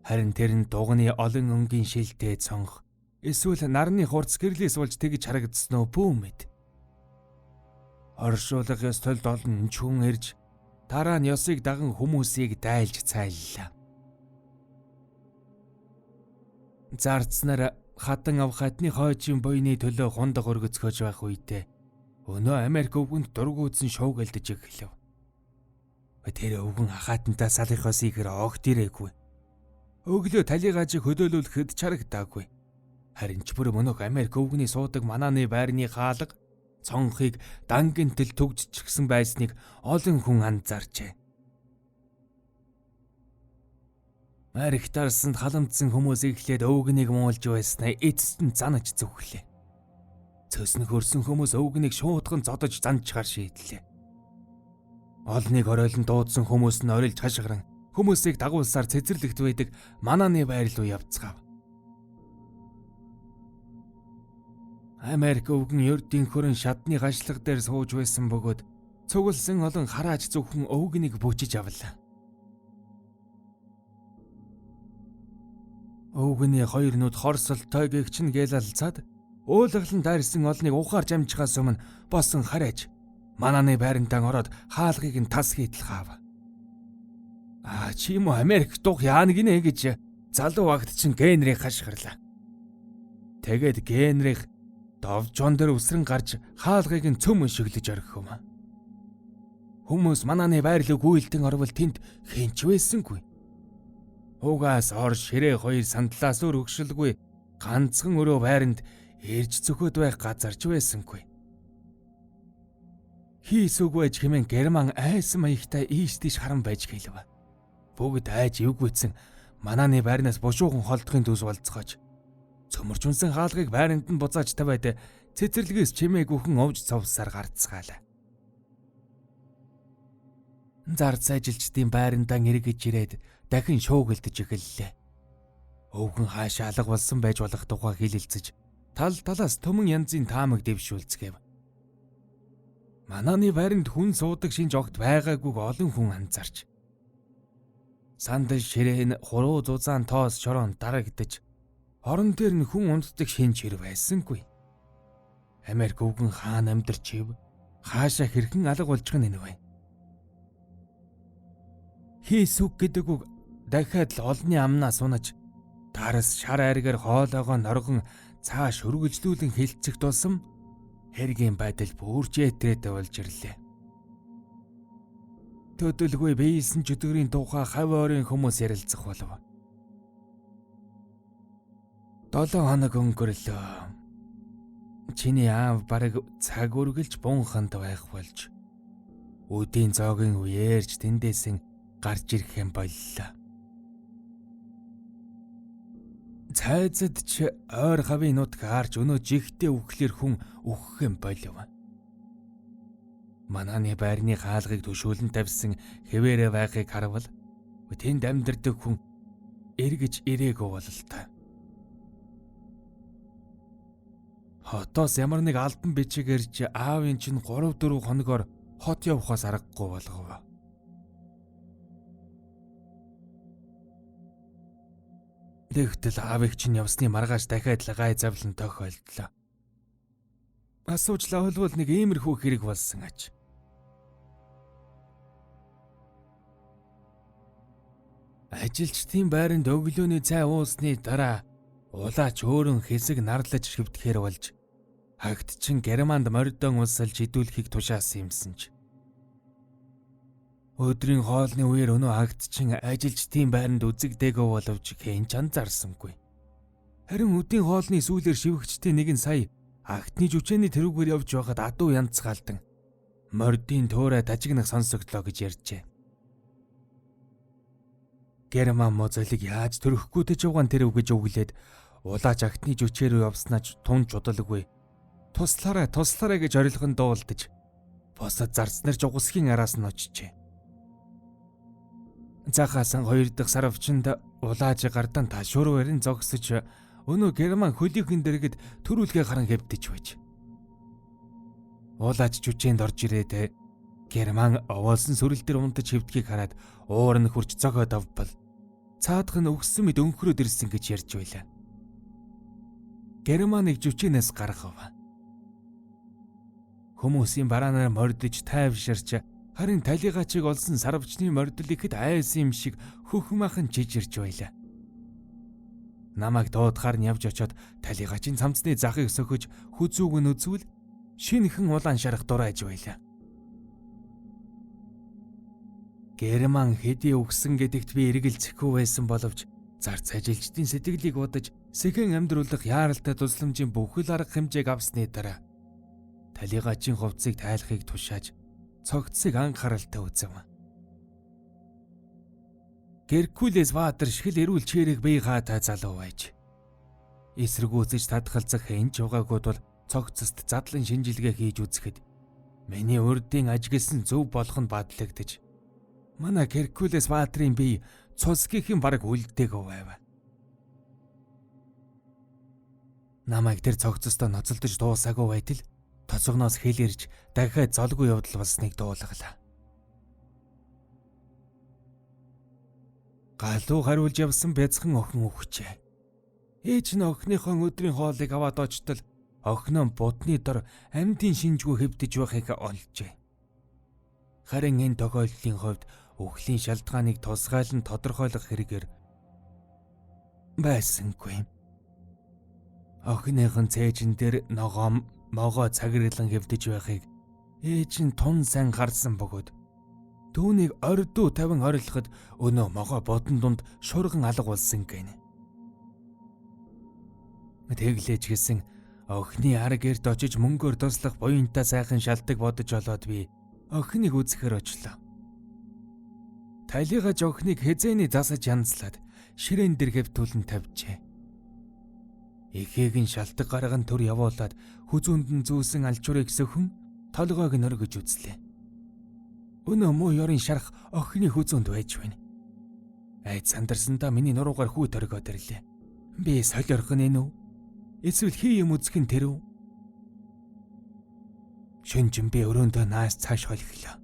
Харин тэр нь дуганы олон өнгийн шилтэй цонх эсвэл нарны хурц гэрлээс болж тэгж харагдсан уу бүү мэд. Оршуулга ёслолд олон чүн ирж дараа нь ёсыг даган хүмүүсийг дайлж цайллаа. Зарцнаар хатан авхаатны хойчийн буйны төлөө хундаг өргөцгөөж байх үедээ өнөө Америк өвгөнд дургуутсан шуугилдаж эхлэв. Тэр өвгөн ахаатантаа салынхоос ихэр огт ирээгүй. Өглөө талигаажийг хөдөөлүүлэхэд чарагдаагүй. Харин ч бүр мөнөх Америк өвгөний суудаг манааны байрны хаалга цонхыг дангинтэл түгжчихсэн байсныг олон хүн анзаарчээ. Марих дарсанд халамдсан хүмүүс эхлээд өвгөнийг муулж байснаа эцэст нь занаж зүхлээ. Цөснөх өрсөн хүмүүс өвгөнийг шуудхан зодож занчгаар шийдлээ. Олныг оройлон дуудсан хүмүүс нь орилж хашгиран хүмүүсийг дагуулсаар цэцэрлэгт байдаг манааны байр руу явцгаав. Америк өвгөн ердийн хөрөн шадны гашлаг дээр сууж байсан бөгөөд цугласан олон харааж зөвхөн өвгөнийг бүжиж авлаа. Өвгөний хоёр нүд хорсолтой гэгч нь гээл алцаад уулгалан дайрсан олныг ухаарч амжихаас өмнө босон хараач манааны байрантан ороод хаалгыг нь тас хийтэл хаав. Аа чи юм уу Америк дух яана гинэ гэж залуу агт чинь Генрих хашгирлаа. Тэгээд Генрих довжон дээр үсрэн гарч хаалгыг нь цөм өшөглөж орхив. Хүмүүс манааны байр руу гүйлдэн орвол тэнд хинч байсангүй. Угаас ор ширээ хоёр сандлаас өөр өгшөлгүй ганцхан өрөө байранд ирж цөхөд байх газарч байсангүй. Хийс үг байж хэмээн Герман айсан маягтай ийш тийш харан байж хэлв. Бүгд айж эвгүйцэн манааны байрнаас бушуухан холдохын төс болцгоож цөмөрч унсан хаалгыг байранд нь буцааж тавиад цэцэрлэгээс чимээгүйхэн овж цовсаар гарцгаалаа. Зарц ажилчдын байрандаа эргэж ирээд дахин шуугилдэж эхэллээ. Өвгөн хаашаа алга болсон байж болох тухай хэлэлцэж тал талаас төмөн янзын таамаг дэвшүүлцгээв. Манааны байранд хүн суудаг шинж огт байгаагүйг олон хүн анзаарч. Сандал ширээ нь хуруу зузаан тоос шорон дарагдаж орон дээр нь хүн унтдаг шинж хэр байсангүй. Америк өвгөн хаана амьдарч ив? Хаашаа хэрхэн алга болчих нь энэ вэ? Хийс үг гэдэг үг дахиад л олонний амнаас унаж дараас шар айргаар хоолоогоо норгон цааш өргөжлүүлэн хилцэх тусам хэргийн байдал бүрч этрэтэй болж ирлээ. Төдөлгүй биесэн чөтгөрийн тухай хав ойрын хүмүүс ярилцах болов. 7 хоног өнгөрлөө. Чиний аав бараг цаг үргэлж бунханд байх болж үдийн зоогийн үеэрч тэндээсэн гарч ирэх юм боллоо. Цайзад ч ойр хавийн нутг хаарч өнөө жигтэй үхлээр хүн үхэх юм болов. Манааны байрны хаалгыг төшөөлөн тавьсан хэвээрээ байхыг харвал тэнд амьдардаг хүн эргэж ирээгүй бололтой. Хотоос ямар нэг албан бичиг ирж аавын чинь 3-4 хоногоор хот явахаас аргагүй болгов. Тэгтэл аавыг чинь явсны маргааш дахиад л гай завлан тохиолдлоо. Асууж лавлвал нэг иймэрхүү хэрэг болсон аж. Ажилчдын байранд өглөөний цай уусны дараа улаач өөрөн хэсэг нарлаж шивдэхээр болж хагт чин Германд мордон улсалж идүүлэхийг тушаасан юмсан ч. Өдрийн хоолны үеэр өнөө хагт чин ажилчдын байранд үзэгдээгүй боловч хэн ч анзаарсангүй. Харин өдийн хоолны сүүлээр шивгчдийн нэгэн сая агтны жүчээний тэрүүгээр явж байхад адуу янзгаалдан мордын туурай тажигнах сонсогдлоо гэж ярьжээ. Герман мозолыг яаж төрөхгүй гэж угаан тэрв гэж өглөөд улаач агтны жүчээ рүү явснаач тун чудалгүй. Туслаарай, туслаарай гэж орилгон дуулдаж босод зарцнаар жугасхийн араас нь очжээ. Захаасан 2 дахь сарвчанд улааж гардан ташуурварын зогсож өнөө Герман хөлийнхэн дэргэд төрүүлгээ харан хэвдэж байж. Улаач жүчээнд орж ирээд Герман овоолсон сүрэл дээр унтаж хэвдгийг хараад уур нь хурж зогоод авбал цаадах нь өгсөн мэд өнхрөөд ирсэн гэж ярьж байлаа. Германыг жүчээнээс гаргав. Хүмүүсийн бараанаар мордож тайвширч харин талигачийг олсон сарвчны мордол ихэд айсан юм шиг хөхмахан жижирч байлаа. Намайг дуудахаар нь явж очиод талигачийн цамцны захыг сөхөж хүзүүг нь үзвэл шинэхэн улаан шарах дурайж байлаа. Герман хэдий үгсэн гэдэгт би эргэлзэхгүй байсан боловч зарц ажилчдын сэтгэлийг удаж сэхэн амьдруулах яаралтай тусламжийн бүхэл арга хэмжээг авсны дараа талигачийн хувцсыг тайлахыг тушааж цогцсыг анхааралтай үзэв. Геркулес Баатар шигэл эрүүл чирэг бие хаатай залуу байж. Эсэргүүцэж татгалзах хэн ч угаагүй тул цогцост задлан шинжилгээ хийж үзэхэд миний урдын ажигласан зөв болох нь бадлагдаж манай Геркулес Баатрын бие цусгийнхэн бараг үлдээгүй байв. Намайг тэр цогцостой ноцолдож дуусаагүй байтал тоцогноос хэл ирж дахиад золгүй явдал болсныг дуулгалаа. Галуу хариулж явсан бяцхан охин үхжээ. Ээж нь охиныхоо өдрийн хоолыг аваад очтол охин нь будны дор амьдын шинжгүй хэвдэж байхыг олжээ. Харин энэ тохиолдлын хувьд үхлийн шалтгааныг тусгайлан тодорхойлох хэрэгээр байсангүй. Охиных нь цээжин дээр ногоом могоо цагирлан хэвдэж байхыг ээж нь тун сайн харсан бөгөөд түүнийг ордуу тавин орилоход өнөө могоо бодон дунд шуурган алга болсон гэнэ. Тэглээж гисэн охины ар гэрт очиж мөнгөөр туслах буянтай сайхан шалтаг бодож олоод би охиныг үзэхээр очлоо. Талигаж охиныг хэзээний засаж янзлаад ширээн дээр хэвтүүлэн тавьжээ. Эхийг нь шалтаг гарган төр явуулаад хүзүүнд нь зүүсэн алчуурыг сөхөн толгойг нь өргөж үзлээ. Өнөө муу ёрын шарах охины хүзүүнд байж байна. Айд сандарсандаа миний нуруугаар хүү торгоод ирлээ. Би солиорох нь үү? Эсвэл хий юм үзэх нь тэр үү? Шүнжин би өрөөндөө наас цааш холхилоо.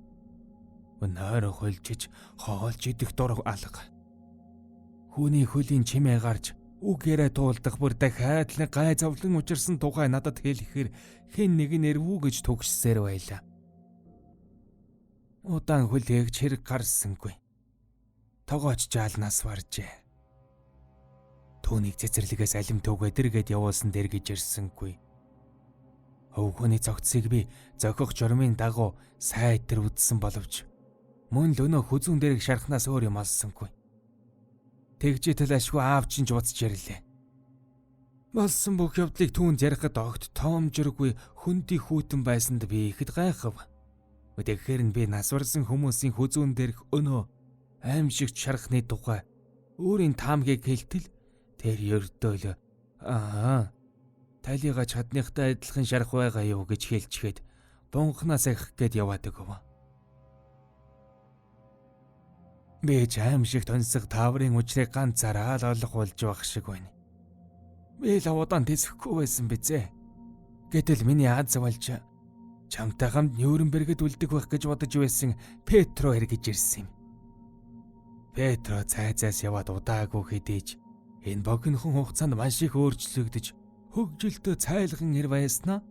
Өнөөр хөлжиж хоолж идэх дур алга. Хүүний хөлийн чимээ гарч үг яриа туулдах бүр дахиад л гай зовлон учирсан тухай надад хэлэхээр хэн нэг нь эрвүү гэж түгшсээр байлаа. Удаан хүлээгч хэрэг гарсангүй. Тогооч жаалнаас варжээ. Түүнийг цэцэрлэгээс алим төвгөө дэргэд явуулсан дээр гэж ирсэнгүй. Өвгөний цогцсыг би зохих журмын дагуу сайтар үдсэн боловч мөн л өнөө хүзүүн дээрх шархнаас өөр юм олсонгүй. Тэгжээтэл ашгүй аав чинь ч буцаж ирлээ. Болсон бүх явдлыг түүнд ярихад огт тоомжиргүй хөндөй хүүтэн байсанд би ихэд гайхав. Тэгэхээр нь би нас барсан хүмүүсийн хүзүүн дээрх өнөө аимшигт шархны тухай өөрийн таамгийг хэлтэл тэр ердөөл аа талига чадныхтай адилхан шарх байгаа юу гэж хэлчихэд бунхнаас ахих гээд яваад өгөв. Би ч аимшигт онсог тааврын учрыг ганцаараа л олох болж байх шиг байна. Би л удаан тэсэхгүй байсан бизээ. Гэтэл миний аз болж чамтай хамт Нюрнбергт үлдэх байх гэж бодож байсан Петро эргэж ирсэн юм. Петро цай цайс яваад удаагүй хэдийж энэ богинохон хугацаанд маш их өөрчлөгдөж хөгжилтөө цайлган ир байснаа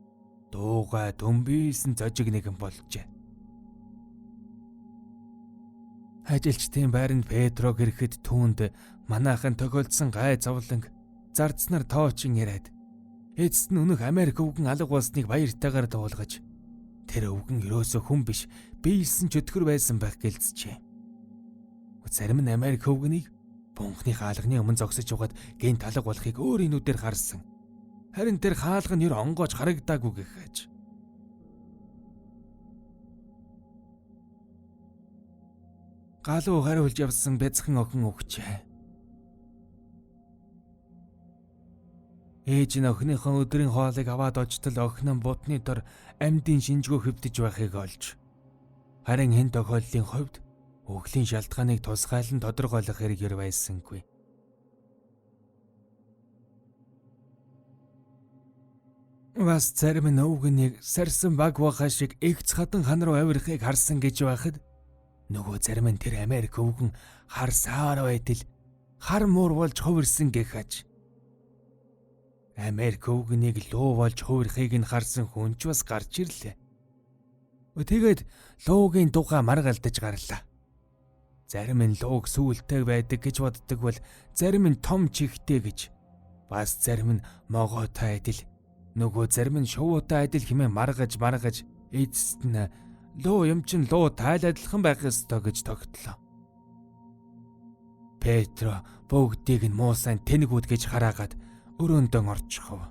дууга дүмбийсэн зожиг нэгэн болжээ. Ажилчдын байранд Петрог ирэхэд түүнд манайхан тохиолдсон гай зовлон зардснаар тоочин яриад эцэст нь өнөөх Америк өвгөн алга болсныг баяртайгаар дуулгаж тэр өвгөн ерөөсөө хүн биш биелсэн чөтгөр байсан байх гэлцжээ. Зарим нь Америк өвгөнийг бунхны хаалганы өмнө зогсож байгаад гэнт алга болохыг өөрийн нүдээр харсан. Харин тэр хаалга нь ер онгоож харагдаагүй гэх аж. Галуу хариулж явсан бяцхан охин өгчээ. Ээж нь охиныхоо өдрийн хоолыг аваад очтол охин нь будны дор амьдын шинжгөө хэвдэж байхыг олж. Харин энэ тохиолдлын хувьд үхлийн шалтгааныг тусгайлан тодорхойлох хэрэг ер байсангүй. Бас зарим нь өвгөнийг сарсан баг баха шиг эгц хадан хан руу авирахыг харсан гэж байхад нөгөө зарим нь тэр Америк өвгөн харсаар байтал хар муур болж хувирсан гэх аж. Америк өвгөнийг луу болж хувирахыг нь харсан хүн ч бас гарч ирлээ. Тэгээд луугийн тухай маргалдаж гарлаа. Зарим нь лууг сүултэй байдаг гэж боддог бол зарим нь том чихтэй гэж бас зарим нь могоотой адил нөгөө зарим нь шувуутай адил хэмээн маргаж эцэст нь луу юм чин луу тайл адилхан байх ёстой гэж тогтлоо. Петро бүгдийг нь муу сайн тэнэгүүд гэж хараагаад өрөөндөө орчихов.